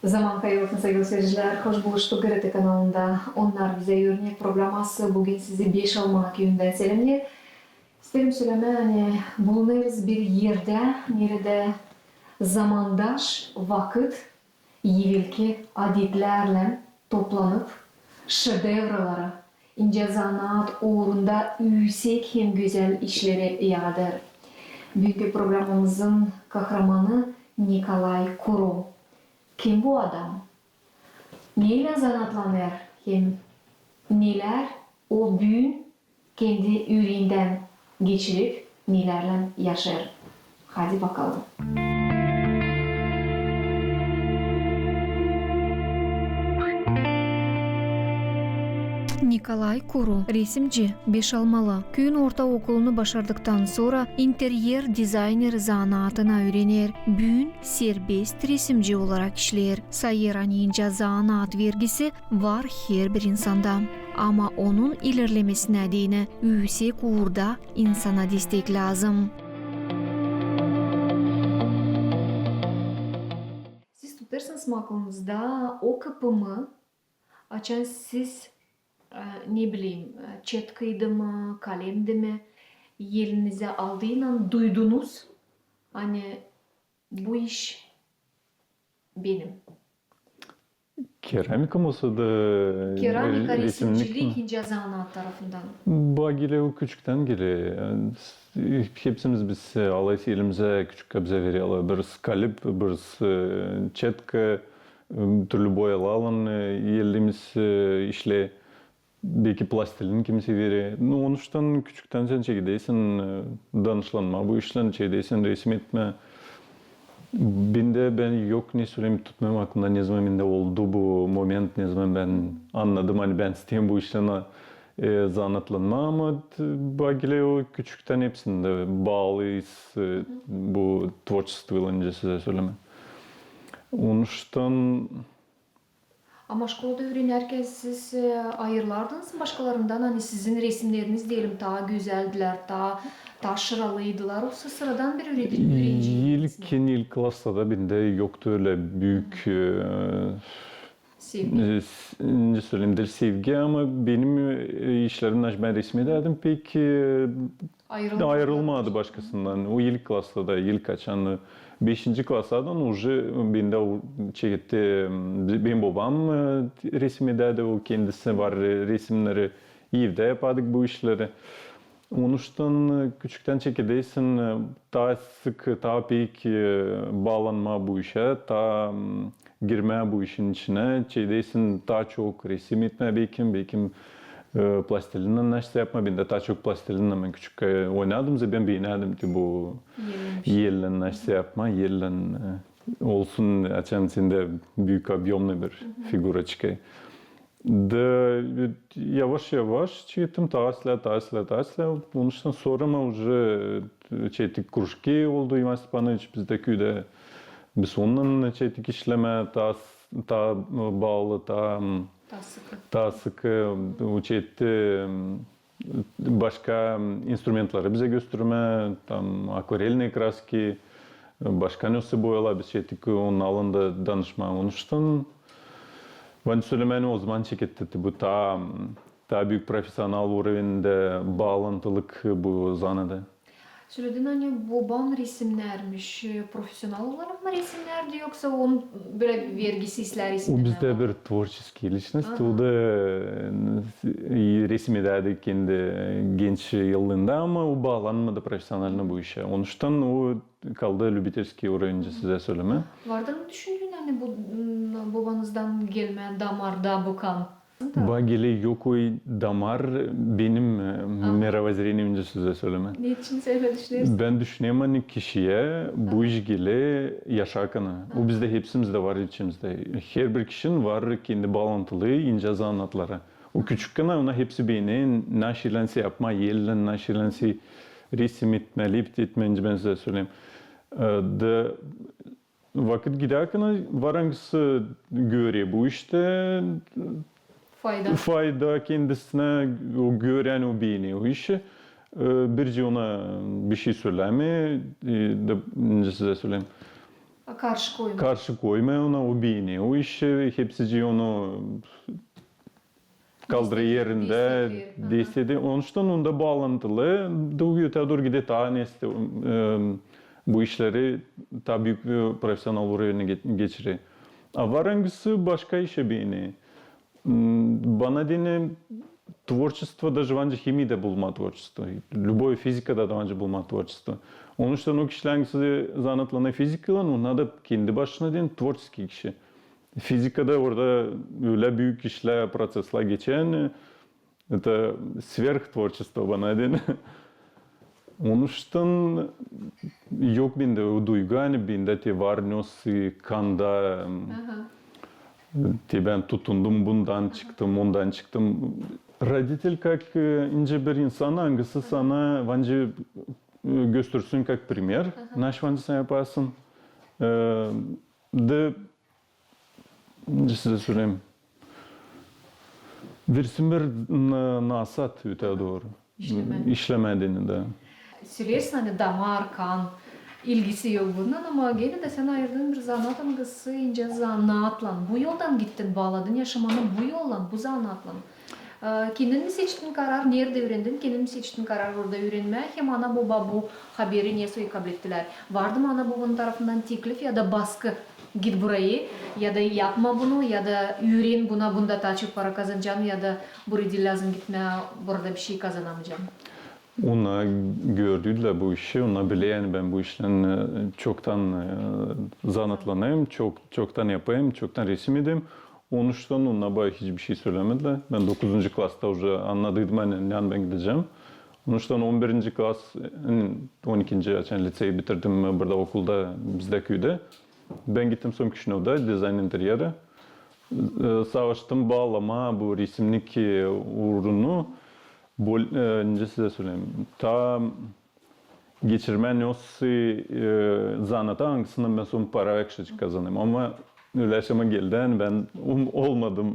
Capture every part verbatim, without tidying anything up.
Zaman Kayalıktan, saygılı seyircilär, hoş buluştuk GRT kanalında. Onnar bizä örnek programası büün sizi Beşalma küüyündän selämneer. İsteerim sölemää, ani bulunêrız bir erdä, neredä zamandaş vakıt evelki adetlärlän toplanıp, şedevrları, incä zanaat uurunda üüsek hem gözäl işleri yaradır. Büünkü programamızın kahramanı Nikolay Kuro. Kim bu adam? Neylän zanaatlanêr hem nelär o büün kendi üreendän geçirip, nelärlän yaşêêr? Hadi bakalım. Nikolay Kuro, resimci, Beşalmalı. Küüyün orta okulunu başardıktan sora interyer dizayneri zanaatına üürener. Büün serbest resimci olarak işleer. Sayêr, ani incä zanaat vergisi var herbir insanda. Ama onun ilerlemesinä deyni üüsek uurda insana destek lääzım. Siz tutêrsınız mı aklınızda o kıpımı, açan siz, e, ne bileyim, e, çetkaydı mı, kalemdi mi, elinizä aldıynan duydunuz, ani bu iş benim. Keramika mı olsa da, keramika, resimcilik, incä zanaat tarafından. Baa geler, o küçüktän geler. Hepsimiz biz, e, alêrız elimizä, küçükkän bizä vererlär bir kalem, bir, e, çetka, e, türlü boyalarlan, e, elimiz, e, işleer. Beki plastilin kimisi verer. Nu, onuştan küçüktän sän çekedersin, e, danışlanmaa bu işlän, çekedersin resim etmää. Bendä, bän yok, ne söleyim, tutmêêrım aklımda, nezaman bendä oldu bu moment, nezaman bän annadım, ani bän isteerim bu işlän, e, zanaatlanmaa, ama, e, baa geler, o küçüktän hepsindä baalıyız, e, bu tvorçestvo, nicä sizä sölemää. Onuştan Ama şkolada üürenärkän siz, e, ayırılardınız mı başkalarından, ani sizin resimneriniz, deyelim, taa gözäldilär, taa, taa şıralıydılar, osa sıradan bir üürenciydiňiz mi? İlk, ilk klaslarda bendä yoktu ölä büük, e, sevgi, e, s-, nicä söleyim, diil sevgi, ama benim, e, işlerim, bän resim edärdim, pek, e, ayırılmadı başkasından. O ilk klaslarda, ilk açan, e, beşinci klaslardan uje bendä o çeketti, e, benim bobam, e, resim edärdi, o kendisi var, e, resimneri, evdä yapardık bu işleri. Onuştan, e, küçüktän çekedersin, e, taa sık, taa pek, e, baalanmaa bu işä, taa, m, girmää bu işin içinä, çekedersin taa çok resim etmää, bekim, bekim, e, plastilinnän neştä yapmaa. Bän dä taa çok plastilinnän bän küçükkän, e, oynardım, zerä bän beenärdim te bu ellän neştä yapmaa, ellän, e, olsun, açan sendä büük obömnü bir figura çıkêr. Da, e, yavaş-yavaş çekettim, taa islää, taa islää, taa islää. Onuştan sora mı uje, e, çekettik krujki oldu, İvan Stepanoviç bizdä küüdä. Biz onunnan çekettik işlemää, taa s-, taa, e, baalı, taa, m, taa sıkı. Taa sıkı, e, çeketti, m, başka, m, instrumentleri bizä göstermää, tam akvarelnıy kraski, e, başka nesä boyalar, biz çekettik, e, onunnan da danışmaa. Onuştan, bän sölemää, o zaman çeketti te bu taa, taa büük profesional urovendä baalantılık bu zanaata. Söledin, ani boban resimnärmiş. Profesional olarak mı resimnärdi, yoksa onun bölä vergisi islää resimnärmää? O bizdä bir tvorçeskiy liçnost. O da, e, resim edärdi kendi genç yıllarında, ama o baalanmadı profesionalno bu işä. Onuştan o kaldı lübitelskiy urovendä, sizä sölemää. Vardır mı düşündüün, ani bu, m, bobanızdan gelmä damarda bu kan? Baa geler, yok o damar benim, e, mirovozreniyemdä, sizä sölemää. Neçin sän ölä düşünersin? Bän düşünerim, ani kişiyä bu iş geler yaşarkan. O bizdä hepsimizdä var içimizdä. Herbir kişinin var kendi baalantılı incä zanaatları. O küçükkän ona hepsi beener, naşey ellän sä yapmaa, ellän naşey ellän sä resim etmää, lepit etmää, nicä bän sizä söleyim. E, da vakıt gidärkan var angısı görer bu iştä fayda, fayda kendisinä, o görer, ani o beener o işi. E, bircä ona bişey sölämeer, e, da, nicä sizä söleyim, A, karşı koymaa. Karşı koymaa ona, o beener o işi, hepsicii onu kaldırêr erindä, destekleer. Destekleer. Aha. Onuştan onda baalantılı, da ötää dooru gider taa nesoy, e, bu işleri taa büük, e, profesional urovnä ge-, geçirer. A var angısı başka işi beener. M, bana deyni, tvorçestvo, даже bence himiyada bulmaa tvorçestvo. Любой fizikada da bence bulmaa tvorçestvo. Onuştan o kişilär, angısı zanaatlanêr fizikaylan, onnar da kendi başına deyni tvorçeskiy kişi. Fizikada orada ölä büük işlär, proţeslär geçer, это сверхтворчество bana deyni. Onuştan yok bendä o duygu, ani bendä te var nesoy kanda, te bän tutundum, bundan çıktım, ondan çıktım. Родитель как, e, nicä bir insan, angısı sana, bence, e, göstersün как пример, naşey bence sän yapasın. E, da Nicä sizä söleyim. Versin bir na-, nasat ötää dooru. İşlemää. İşlemää deyni dä. Söleersin, ani damar, kan, ilgisi yok bundan, ama genä dä sän ayırdın bir zanaat, angısı nicä zanaatlan. Bu yoldan gittin, baaladın yaşamanı bu yollan, bu zanaatlan. E, kendin mi seçtin karar, neredä üürendin, kendin mi seçtin karar orada üürenmää, hem ana-boba bu haberi nesoy kablettilär? Vardı mı ana-bobanın tarafından teklif ya da baskı, git burayı, ya da yapma bunu, ya da üüren buna, bunda taa çok para kazanacan, ya da burayı diil lääzım gitmää, burada bişey kazanamaycan? Onnar gördülär bu işi, onnar biler, ani bän bu işlän, e, çoktan, e, zanaatlanêrım, çok, çoktan yapêrım, çoktan resim ederim. Onuştan onnar bana hiçbir şey sölämedilär. Bän dokuzuncu klasta уже annadıydım, ani neredä bän gidecäm. Onuştan on birinci klas, e, on ikinci, açan liţeyi bitirdim, e, burada okulda, bizdä küüdä. Bän gittim soy Kişinövda, dizayn interyera. E, savaştım baalamaa bu resimnik, e, uurunu. Bol-, e, nicä sizä söleyim, taa geçirmää nesoy, e, zanaata, angısından bän sora para, akşacık kazanêrım. Ama ölä yaşamaa geldi, ani bän um-, olmadım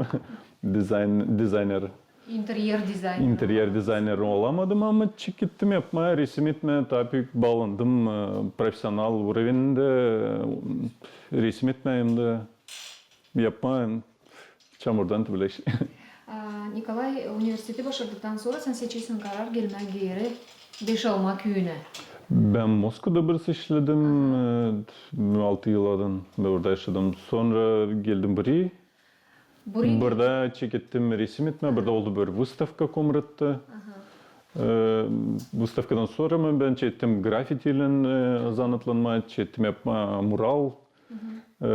dizayn-, dizayner. İnteryer dizayneri. İnteryer dizayneri olamadım, ama çekettim yapmaa, resim etmää, taa pek baalandım, e, profesional urovendä, e, resim etmää hem dä yapmaa çamurdan te bölä iş. A, Nikolay, universiteti başardıktan sora sän seçersin karar gelmää geeri Beşalma küüyünä. Bän Moskvada biraz işledim, e, altı yıllardan bän orada yaşadım. Sora geldim burayı. Burayı? Burada çekettim resim etmää, burada oldu bir выставка Komratta. Aha. E, выставкаdan sora mı bän çekettim grafitiylän, e, zanaatlanmaa, çekettim yapmaa mural. E,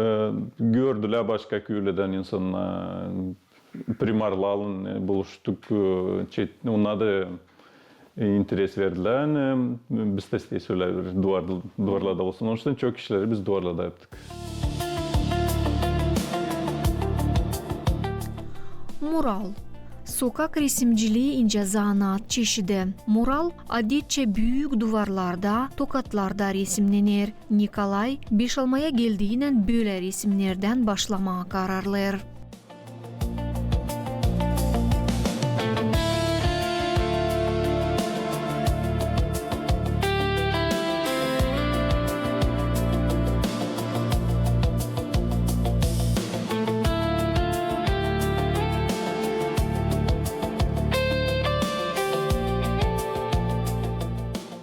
gördülär başka küülerdän insannar, primarlarlan, e, buluştuk, e, çet-, onnar da, e, interes verdilär, e, biz dä isteeriz ölä bir duvarda, duvarlarda olsun. Onuştan çok işleri biz duvarlarda yaptık. Mural. Sokak resimciliyi nicä zanaat çeşidi. Mural adetçä büük duvarlarda, tokatlarda resimnener. Nikolay Beşalmaya geldiinän bölä resimnerdän başlamaa kararlêêr.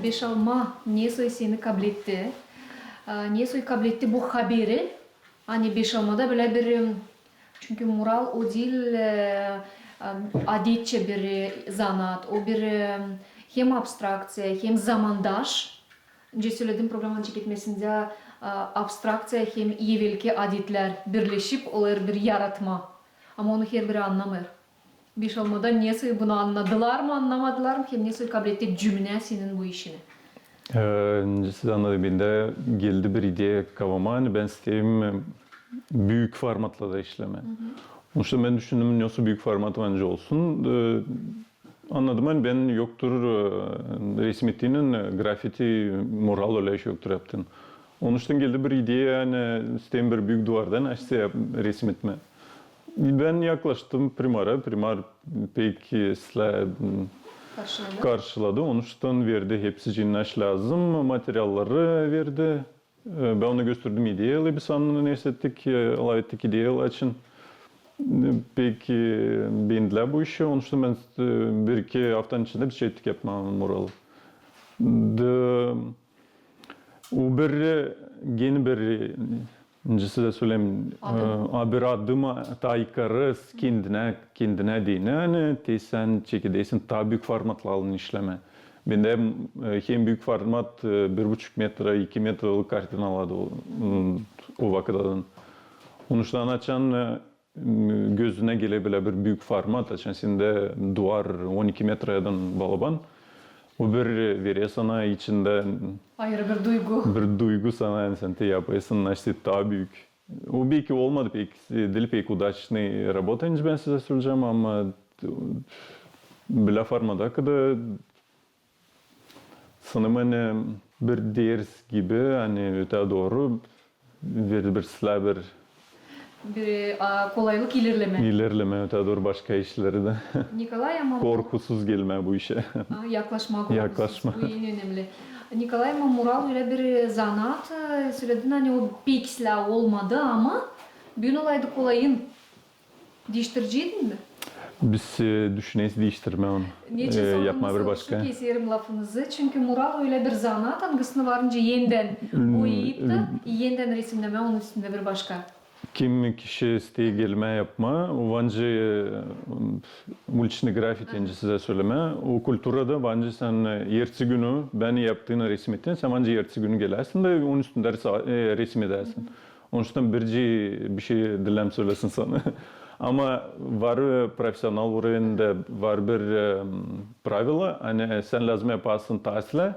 Beşalma nesoy seni kabletti, e, nesoy kabletti bu haberi, ani Beşalmada bölä bir, e, çünkü mural o diil, e, e, adetçä bir, e, zanaat, o bir, e, hem abstrakţiya, hem zamandaş. Öncä söledim programanın çeketmesindä, e, abstrakţiya hem evelki adetlär birleşip olêr bir yaratma. Ama onu herbiri annamêêr. Beşalmada nesoy bunu annadılar mı, annamadılar mı, hem nesoy kabletti cümnä senin bu işini? E, nicä sizä annadım, bendä geldi bir ideya kafama, ani bän isteerim, e, büük formatlarda işlemää. Onuştan bän düşündüm, nesoy büük format bence olsun. E, annadım, ani bän yoktur, e, resim ettiinän, e, grafiti, mural, ölä iş yoktur yaptım. Onuştan geldi bir ideya, ani isteerim bir büük duvardan açsa yap-, resim etmää. Bän yaklaştım primara, primar pek islää, m, karşıladı. Karşıladı. Onuştan verdi hepsicii, naşey lääzım, materialları verdi. E, bän ona gösterdim ideyaları, biz onunnan neysä ettik, e, lafettik ideyalar için. E, pek, e, beendilär bu işi. Onuştan bän, e, bir-iki aftanın içindä biz çektik yapmaa muralı. Da o bir, e, genä bir, e, nicä söleyim, e, bir adım, a, taa yukarı, kendinä, kendinä deyni, ani te sän çekedäsin taa büük formatlarlan işlemää. Bendä, e, hem büük format, e, bir buçuk metra, iki metralık kartinalardı o, m, o vakıttan. Onuştan açan, e, m, gözünä geler bölä bir büük format, açan sendä duar on iki metradan balaban, o bir, e, verer sana içindä ayrı bir duygu. Bir duygu sana, ani sän te yapêrsın, neştä taa büük. O beki olmadı pek, e, diil pek udaçnıy rabota, nicä bän sizä söleyecäm, ama, e, bölä formata kadar sanêrım, ani bir ders gibi, ani ötää dooru bir, bir sıra bir bir, a, kolaylık ilerlemää. İlerlemää, ötää dooru başka işleri dä. Nikolay, ama korkusuz gelmää bu işä. A, yaklaşmaa korkusuz. Yaklaşmaa. Bu en önemli. Nikolay, ama mural ölä bir zanaat, e, söledin, ani o pek islää olmadı, ama büün olaydı kolayın. Diiştirecäydin mi? Biz, e, düşüneriz diiştirmää onu. Neçin, e, sorunuz yapmaa bir başka. Keserim lafınızı. Çünkü mural ölä bir zanaat, angısını varınca endän boyayıp da, e, endän resimnemää onun üstündä bir başka. Kim kişi isteer gelmää yapmaa, o varınca, e, uliçnıy grafiti, nicä sizä sölemää, o kulturada varınca sän, e, ertesi günü bän yaptım, resim ettim, sän varınca ertesi günü gelersin dä onun üstündä resa-, e, resim edersin. Onuştan biricik bişey diilem sölesin sana. Ama var, e, profesional urovendä var bir, e, pravila, ani sän lääzım yaparsın taa islää,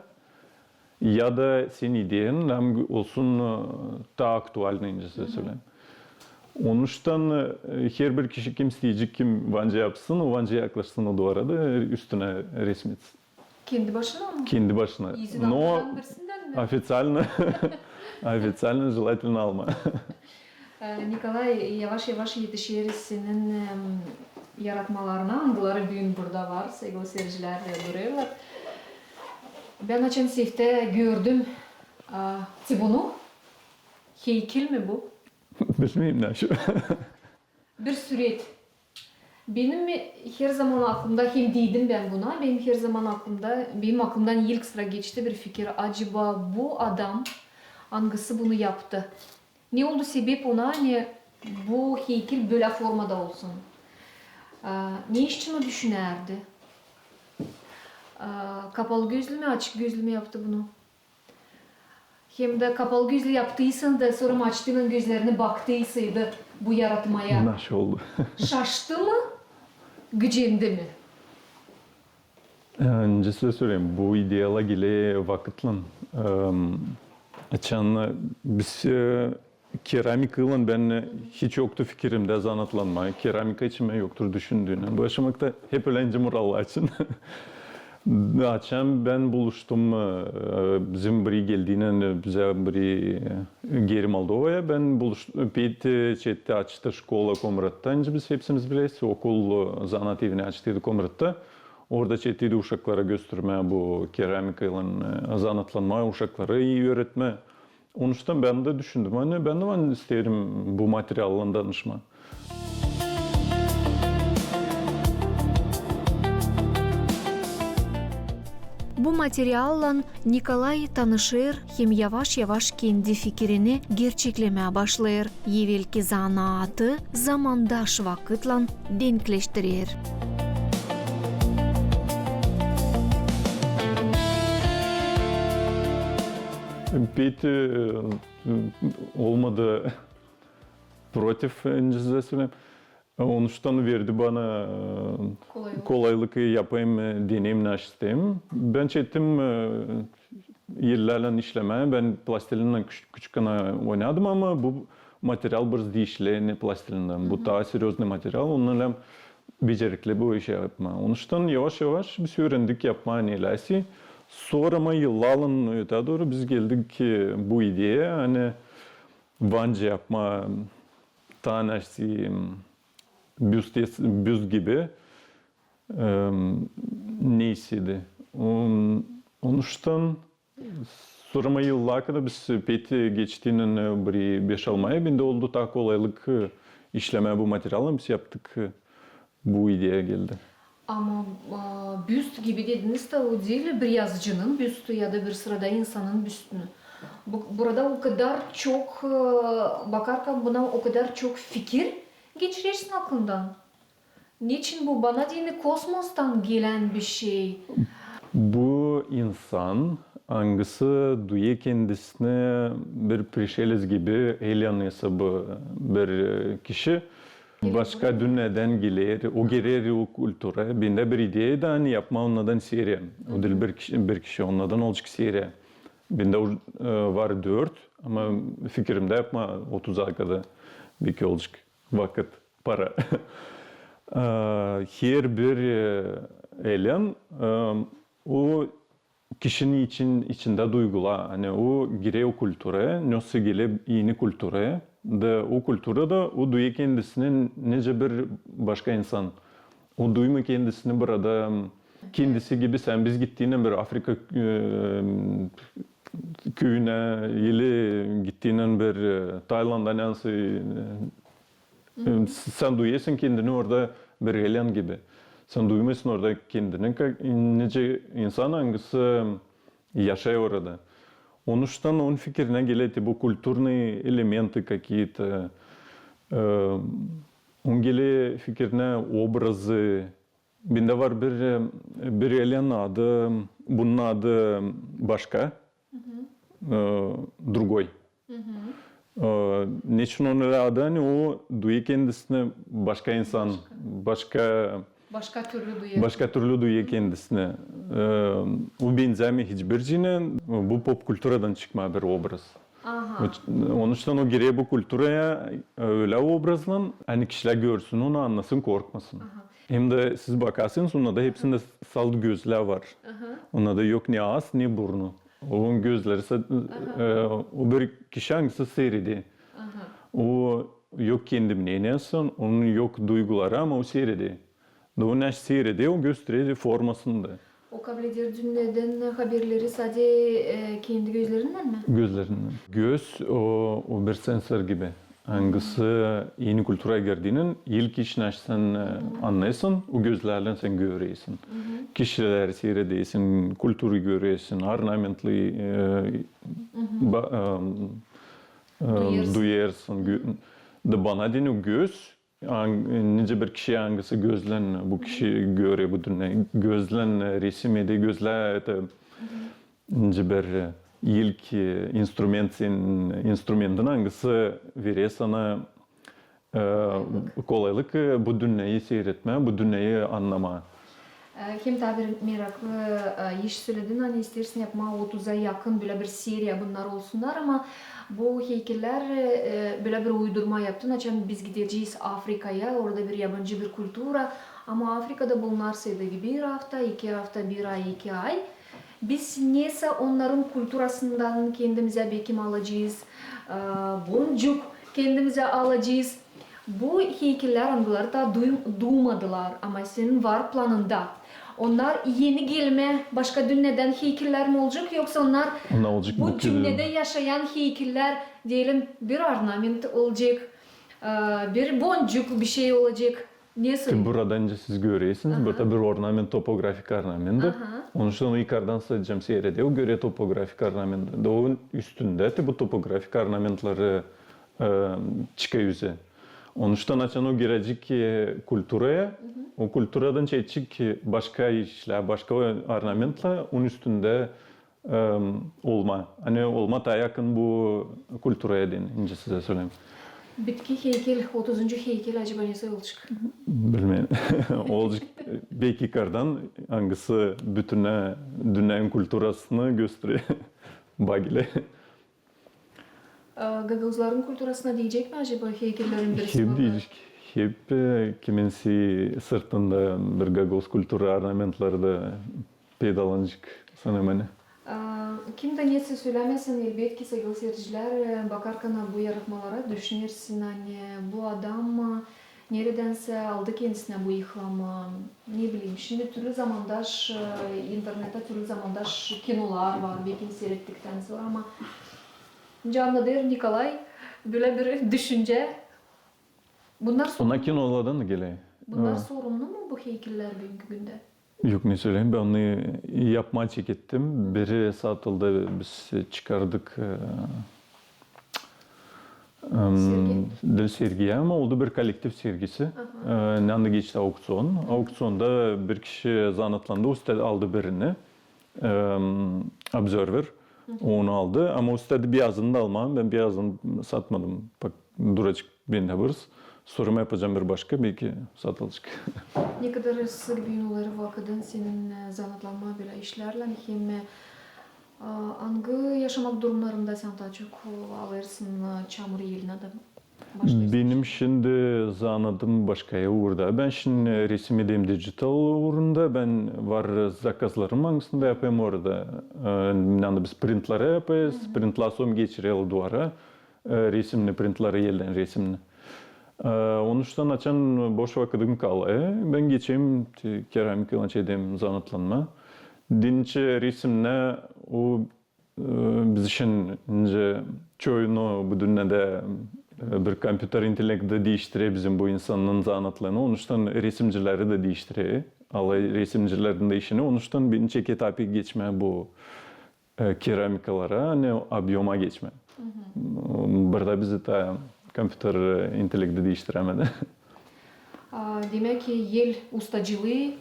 ya da senin ideyan lääzım olsun, e, taa aktualnıy, nicä sizä söleyim. Onuştan, e, herbir kişi kim isteyecek, kim varınca yapsın, o varınca yaklaşsın o duvara da, e, üstünä resim etsin. Kendi başına mı? Kendi başına. İzin almadan birisindän mi? Официально, официально желательно almaa. E, Nikolay, yavaş-yavaş etişeriz senin, em, yaratmalarına, angıları büün burada var, saygılı seyircilär dä görerlär. Bän açan seftä gördüm, a, te bunu, heykil mi bu? Bilmeerim, ne şu. Bir süret. Benim herzaman aklımda, hem deydim bän buna, benim herzaman aklımda, benim aklımdan ilk sıra geçti bir fikir: acaba bu adam, angısı bunu yaptı, ne oldu sebep ona, ani bu heykil bölä formada olsun? A, ne için o düşünärdi? A, kapalı gözlü mü, açık gözlü mü yaptı bunu? Hem dä kapalı gözlü yaptıysa da, sora açtıynan gözlerini baktıysaydı bu yaratmaya, naşı oldu? Şaştı mı, gücendi mi? E, nicä sizä söleyim, bu ideyalar geler vakıtlan. Em, açan biz, e, keramikaylan bän, e, hiç yoktu fikirimdä zanaatlanmaa. Keramika için bän yoktur düşündüüm. Başlamakta hep ölä incä murallar için. Açan bän buluştum, e, bizim biri geldiynän, e, bizä biri, e, geeri Moldovaya, bän buluş-, Peti çekti, açtı şkola Komratta. Nicä biz hepsimiz bileriz, okul, e, zanaat evini açtıydı Komratta. Orada çektiydi uşaklara göstermää bu keramikaylan, e, zanaatlanmaa, uşakları ii üüretmää. Onuştan bän dä düşündüm, ani bän dä var isteerim bu materiallan danışmaa. Bu materiallan Nikolay tanışêr hem yavaş-yavaş kendi fikirini gerçeklemää başlêêr. Evelki zanaatı zamandaş vakıtlan denkleştirer. Peti, e, olmadı protiv, e, nicä sizä söleyim. Onuştan verdi bana, e, kolaylık, kolaylık yapayım, e, deneyim, ne isteerim. Bän çektim, e, ellärlän işlemää. Bän plastilinnän küç-, küçükken oynadım, ama bu material biraz diişli, ne plastilindän. Bu taa seryoznıy material, onunnan becerikli bu işi yapmaa. Onuştan yavaş-yavaş biz üürendik yapmaa neylärsi. Sora ama yıllarlan ötää dooru biz geldik, e, bu ideya, ani varınca yapmaa taa neştä büst, büst gibi, em, neysä dä. On-, onuştan Sora ama yıllar kadar biz pek geçtiynän, e, bir beş-alma ay, bendä oldu taa kolaylık, e, işlemää bu materialı, biz yaptık, e, bu ideya geldi. Ama, a, büst gibi dediniz dä, o diil bir yazıcının büstü ya da bir sıradan insanın büstünü. Bu, burada o kadar çok, e, bakarkan buna o kadar çok fikir geçirersin aklından. Neçin bu? Bana deyni kosmostan gelän bir şey. Bu insan, angısı duyêr kendisini bir prişelec gibi, alien isabı bir, e, kişi. Başka dünnedän geler, o girer o kultura. Bendä bir ideya da, ani yapmaa onnadan seriya. O diil bir kişi, bir kişi, onnadan olacek seriya. Bendä, e, var dört, ama fikirimdä yapmaa otuz kadar, beki olacek vakıt, para. E, herbir, e, alien, e, o kişinin için, içindä duygular, ani o girer o kulturaya, nasıl geler eni kulturaya, da o kulturada o duyêr kendisini nicä bir başka insan. O duymêêr kendisini burada kendisi gibi. Sän biz gittiynän bir Afrika, e, küüyünä, ili gittiynän bir, e, Taylandda, neysä, e, e, s-, sän duyêrsın kendini orada bir alien gibi. Sän duymêêrsın orada kendini ka-, nicä insan, angısı yaşêêr orada. Onuştan onun fikirinä geler te bu kulturnıy elementi какие-то, e, onun geler fikirinä obrazı. Bendä var bir, e, bir alien adı, bunun adı başka, e, другой. E, neçin onun ölä adı, ani o duyêr kendisini başka insan, başka, başka türlü duyêr. Başka türlü duyêr kendisini. E, o benzämeer hiçbir şeynän, bu pop kulturadan çıkma bir obraz. Aha. Onuştan o girer bu kulturaya, e, ölä obrazlan, ani kişilär görsün onu, annasın, korkmasın. Aha. Hem dä siz bakarsınız, onda da hepsindä salt gözlär var. Aha. Onda da yok ne aaz, ne burnu. Onun gözleri sa-, e, o bir kişi, angısı siireder. Aha. O yok kendi мнениеsi, onun yok duyguları, ama o siireder. Da o ne siireder, o gösterer formasını da. O kableder dünnedän haberleri sade, e, kendi gözlerinnän mi? Gözlerinnän. Göz, o, o bir sensor gibi. Angısı eni kulturaya girdiynän, ilk iş, ne sän, e, annêêrsın, o gözlärlän sän göreersin. Kişileri siiredersin, kulturayı göreersin, ornamentleri, e, ba-, e, e, duyêrsın. Gö-, da bana deyni göz, Ang-, nicä bir kişi, angısı gözlän bu kişi görer bu dünneyä, gözlän resim eder, gözlän, это, nicä bir, e, ilk, e, instrument, senin instrumentin, angısı verer sana, e, kolaylık, e, bu dünneyi siiretmää, bu dünneyi annamaa. E, hem taa bir meraklı, e, iş söledin, ani isteersin yapmaa otuza yakın bölä bir seriya bunnar olsunnar, ama bu heykeller, e, bölä bir uydurma yaptın, açan biz gidecez Afrikaya, orada bir yabancı bir kultura, ama Afrikada bulunarsa bir afta, iki afta, bir ay, iki ay. Biz nesä onnarın kulturasından kendimizä bekim alacez, e, boncuk kendimizä alacez. Bu heykeller, angıları taa duy-, duymadılar, ama senin var planında. Onnar eni gelmä başka dünnedän heykeller mi olacek, yoksa onnar bu dünnedä yaşayan heykeller, deyelim, bir ornament olacek, e, bir boncuk, bir şey olacek. Nesoy? Ki burada nicä siz görersiniz, burada bir ornament, topografik ornament. Aha. Onuştan o yukardan sadecä siireder, o görer topografik ornament. Da onun üstündä te bu topografik ornamentleri, e, çıkêr üzä. Onuştan açan o girecek, e, kulturaya, o kulturadan çıkacek başka işlär, başka ornamentler, onun üstündä, e, olmaa. Ani olmaa taa yakın bu kulturaya deyni, nicä sizä söleyim. Bitki heykel, otuzuncu heykel acaba nesoy olacek? Bilmeerim. Olacek beki kardan, angısı bütünä, dünnenin kulturasını gösterer. Bagile. E, gagauzların kulturasına deyecek mi acaba heykellerin birisi? Hep deyecek. Hep, e, kiminsä sırtında bir gagauz kultura ornamentleri da peydalanacek, sanêrım, ani. E, kim dä nesä sölämesin, elbetki, saygılı siiredicilär, e, bakarkan bu yaratmalara, düşünersin, ani bu adam, e, Neredänsä aldı kendisinä bu ilhamı, ne bileyim, şindi türlü zamandaş, e, internettä türlü zamandaş kinolar var, bekim seyrettiktän sora, ama canı deer Nikolay, bölä bir düşüncä. Bunnar Ona sorumnu, kinolardan da geler. Bunnar Ha. sorumnu mu bu heykellär büünkü gündä? Yok, ne söleyim, bän onu yapmaa çekettim. Biri satıldı, biz çıkardık, e, em, Sergi? Diil sergi, ama oldu bir kollektiv sergisi. Aha. E, ne anda geçti aukţion. Aukţionda bir kişi zanaatlandı, üsttä aldı birini. Em, Observer onu aldı, ama üsttä bir azını da almadım, bän bir azını satmadım. Bak, duracek bendä biraz. Sora yapacam bir başka, beki satılacek. Ne kadar sık büün olêr vakıdın senin, e, zanaatlanmaa bölä işlärlän, hem, e, angı yaşamak durumnarında sän taa çok, e, alêrsın, e, çamur elinä dä başlêêrsın? Benim şindi zanaatım başka uurda. Bän şindi resim ederim dijital uurunda. Bän var zakazlarım, angısını da yapêrım orada. E, ne anda biz printleri yapêrız, printlaa sora geçirelim duvara. E, resimni, printleri, eldän resimni. E, onuştan açan boş vakıdım kalêr, bän geçerim te-, keramikaylan çekerim zanaatlanmaa. Dincä resimnär o, e, biz için, nicä çoyunu bu dünnedä, e, bir kompüter intellekti diiştirer bizim bu insanın zanaatlarını, onuştan resimcileri dä diiştirer. Alay resimcilerin dä işini, onuştan birinci etap geçmää bu e, keramikalara, ani objoma geçmää. Burada bizi taa kompüter, e, intellekti diiştiremedi. A, demäk ki, el ustacılıı,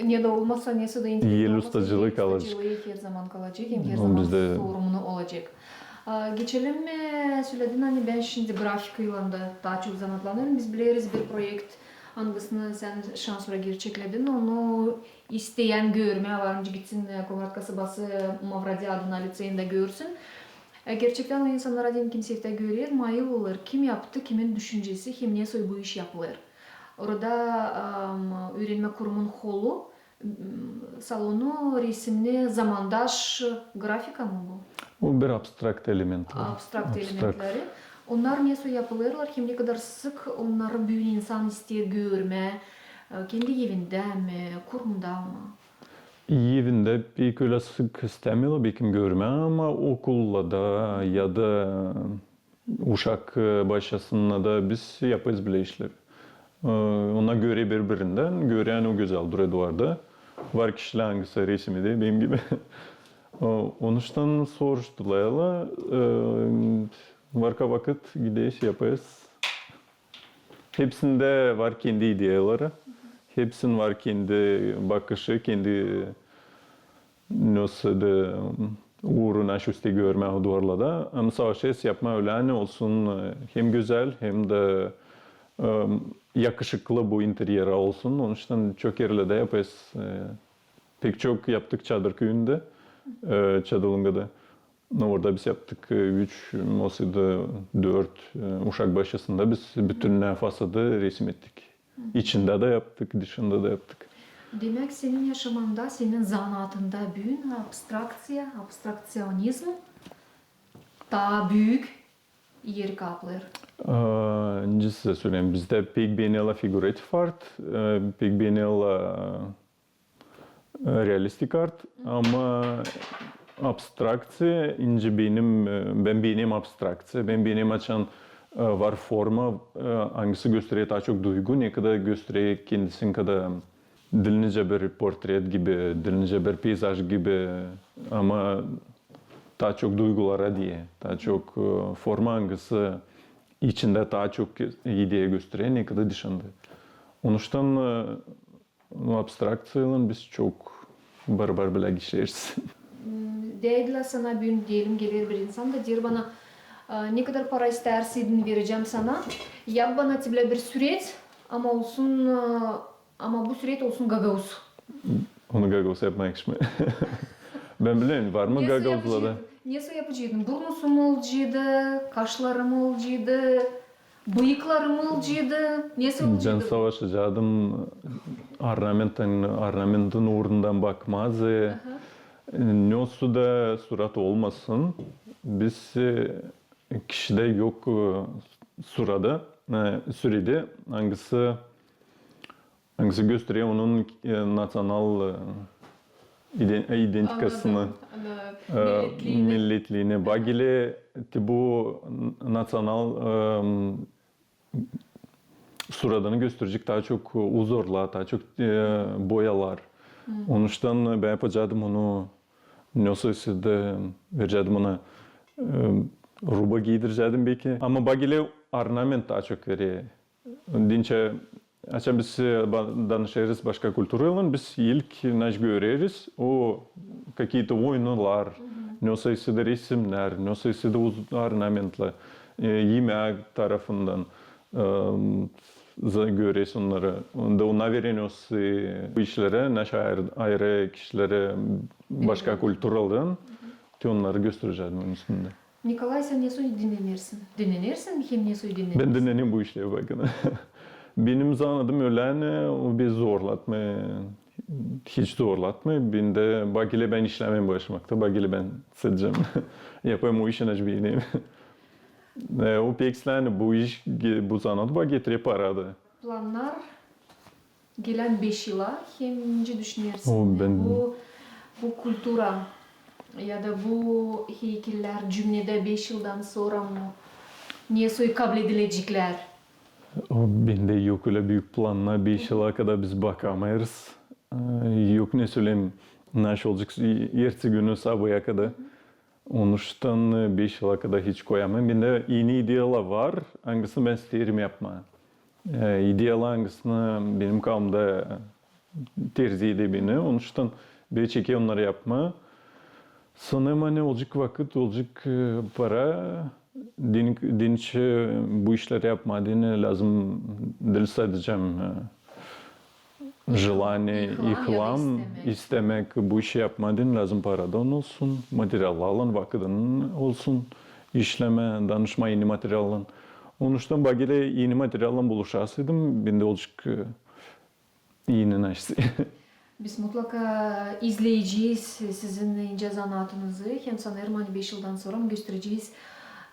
ne dä olmasa, nesoy da intellekt olmasa, el ustacılıı kalacek. El ustacılıı herzaman kalacek, hem herzaman sorumnu olacek. A, geçelim, e, söledin, ani bän şindi grafikaylan da taa çok zanaatlanêrım. Biz bileriz bir proekt, angısını sän şansora gerçekledin, onu isteyän görmää var, nicä gitsin, e, Komrat kasabası Mavrodi adına liţeyindä görsün. E, gerçektän o insannara deyni kim seftä görer, mayıl olêr, kim yaptı, kimin düşüncesi, hem nesoy bu iş yapılêr. Orada, am, üürenmä kurumun holu, m, salonu resimni zamandaş grafika mı bu? Bu bir abstrakt element. Abstrakt elementleri. Onnar nesoy yapılêrlar, hem ne kadar sık onnarı büün insan isteer görmää, e, kendi evindä mi, kurumda mı? Evindä pek ölä sık istämeerlär bekim görmää, ama okullarda ya da uşak, e, başçasında da biz yapêrız bölä işleri. E, ona görä biri-birindän, görä, ani o gözäl durêr duvarda. Var kişilär, angısı resim eder benim gibi. O, onuştan soruşturêrlar, e, var ka vakıt gideriz, yapêrız. Hepsindä var kendi ideyaları, hepsinin var kendi bakışı, kendi nesoy da uurunu, aşu isteer görmää o duvarlarda. Ama savaşêrız yapmaa ölä, ani olsun, e, hem gözäl, hem dä, e, yakışıklı bu intererä olsun. Onuştan çok erlerdä yapêrız, e, pek çok yaptık Çadır küüyündä, e, Çadılungada. Orada biz yaptık, e, üç, nesoy da dört, e, uşak başçasında biz bütünnä fasadı resim ettik. İçindä dä yaptık, dışında da yaptık. Demäk, senin yaşamanda, senin zanaatında büün abstrakţiya, abstrakţionizm taa büük er kaplêêr. Aa, nicä söleyim, bizdä pek beenerlär figurativ art, e, pek beenerlär, e, realistik art, ama abstrakţiya, nicä benim, e, bän beenerim abstrakţiya, bän beenerim, açan, e, var forma, e, angısı gösterer taa çok duygu, nekadar gösterer kendisini, kada diil nicä bir portret gibi, diil nicä bir peyzaj gibi, ama taa çok duygulara deer, taa çok, e, forma, angısı içindä taa çok ideya gösterer, nekadar dışında. Onuştan, e, abstrakţiyaylan biz çok barabar bölä işleriz. Deerlär sana büün, deyelim, geler bir insan da deer bana, e, ne kadar para isteersin, verecäm sana, yap bana te bölä bir süret, ama olsun, e, ama bu süret olsun gagauz. Onu gagauz yapmaa yakışmêêr. Bän bilerim, var mı gagauzlarda? Nesoy yapacaktın? Burnusu mu olacaydı, kaşları mı olacaydı, bıyıkları mı olacaydı? Nesoy olacaydı? Bän savaşacaydım ornamentin, ornamentin uurundan bakmaa. Nesoy da surat olmasın. Biz, e, kişidä yok, e, surada. e, süredi, angısı, angısı gösterer onun, e, naţional, e, iden-, e, identifikasını, milletliini. Bagile te bu n-, naţional, e, suradını gösterecek taa çok uzorlar, taa çok, e, boyalar. Onuştan bän yapacaadım onu, ne olsa da verecäädim ona, e, ruba giidirecäädim beki. Ama bagile ornament taa çok verer. Dincä, açan biz, e, ba-, danışêrız başka kulturalarlan, biz ilk, naşey, göreriz o kakiy-ta oyunlar, ne olsa da resimnär, ne olsa da uz-, ornamentlar, e, imäk tarafından, e, za-, göreriz onnarı. Onda ona vereniz, e, bu işleri, naşey ayır-, ayırı kişileri başka kulturalardan, te onnarı gösterecäädim onun üstündä. Nikolay, sän nesoy dinnenersin? Dinnenersin hem nesoy dinnenersin? Bän dinnenerim bu işleri, bakın. Benim zanaatım ölä, ani o beni zorlatmêêr, hiç zorlatmêêr. Bendä bagile bän işlämeerim bu yaşamakta, bagile bän sadecä yapêrım o işi, naşey beenerim. E, o pek islää, ani bu iş ge-, bu zanaat bana getirer para da. Plannar gelän beş yıla, hem nicä düşünersin? O, bän bu, bu kultura ya da bu heykiller cümledä beş yıldan sora mı nesoy kabledileceklär? O, bendä yok ölä büük plannar, beş yıla kadar biz bakamêêrız. E, yok ne söleyim, naşey olacek ertesi günü sabaya kadar. Onuştan, e, beş yıla kadar hiç koyamêêrım. Bendä eni ideyalar var, angısını bän isteerim yapmaa. E, ideyalar, angısını benim kafamda terzi eder beni. Onuştan beni çeker onnarı yapmaa. Sanêrım, ani olacek vakıt, olacek, e, para, din-, dincä bu işleri yapmaa deyni lääzım diil sadecä, e, желание, ihlam, istämäk bu işi yapmaa deyni lääzım para da olsun, materiallarlan, vakıdın olsun, işlemää, danışmaa eni materiallan. Onuştan bagile eni materiallan buluşasaydım, bendä olacek, e, eni naşey. Biz mutlaka izleyecez sizin incä zanaatınızı, hem sanêrım, ani beş yıldan sora gösterecez,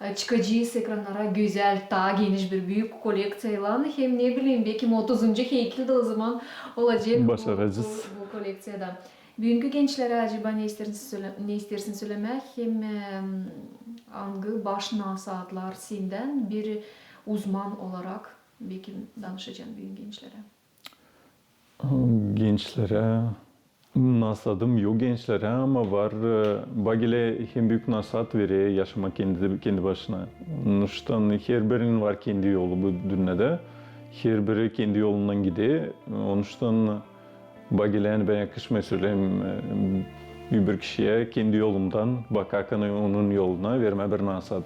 e, çıkacez ekrannara gözäl, taa geniş bir büük kolekţiyaylan, hem ne bileyim, beki otuzuncu heykel dä o zaman olacek bu, bu, bu kolekţiyada. Büünkü gençlerä acaba ne isteersin sölä-, ne isteersin sölemää, hem, e, angı baş nasaatlar sendän bir uzman olarak beki danışacan büün gençlerä? Gençlerä, nasaatım yok gençlerä, ama var, e, bagile hem büük nasaat verer yaşamaa kendi, kendi başına. Onuştan herbirinin var kendi yolu bu dünnedä. Herbiri kendi yolundan gider. Onuştan bagile, ani bän yakışmêêr söleyim, e, bir kişiyä kendi yolundan bakarkan onun yoluna vermää bir nasaat.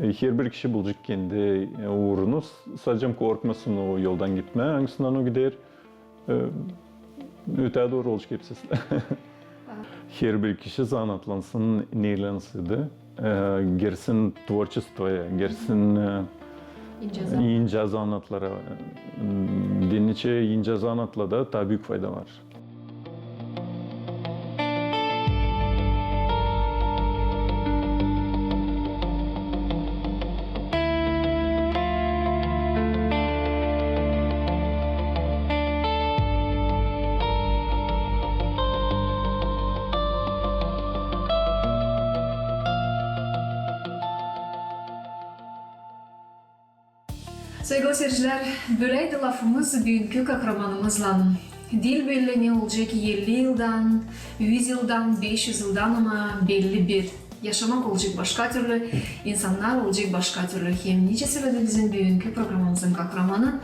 E, herbir kişi bulacek kendi, e, uurunu, s-, sadecä korkmasın o yoldan gitmää, angısından o gider. E, ötää dooru olacek hepsi. Herbir kişi zanaatlansın, neylensä dä, e, girsin tvorçestvoya, girsin, e, incä zanaatlara. Deyni, incä zanaatlada taa büük fayda var. Saygılı seyircilär, böläydi lafımız büünkü kahramanımızlan. Diil belli, ne olacek elli yıldan, üz yıldan, beş üz yıldan, ama belli bir: yaşamak olacek başka türlü, insannar olacek başka türlü. Hem nicä söledi bizim büünkü programamızın kahramanı,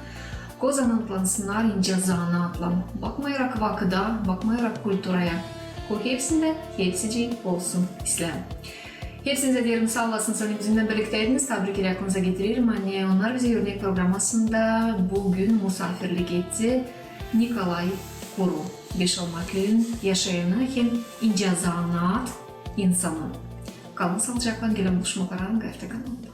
ko zanaatlansınnar incä zanaatlan, bakmayarak vakıda, bakmayarak kulturaya, ko hepsindä hepsicii olsun islää. Hepsinizä deerim saa olasınız, ani bizimnän birliktäydiniz. Taa bir kerä aklınıza getirerim, ani onnar bizi örnek programasında büün musaafirlik etti Nikolay Kuru, Beşalmaküüyün yaşayanı hem incä zanaat insanı. Kalın saalıcaklan, gelin buluşmakara Gafta kanalında.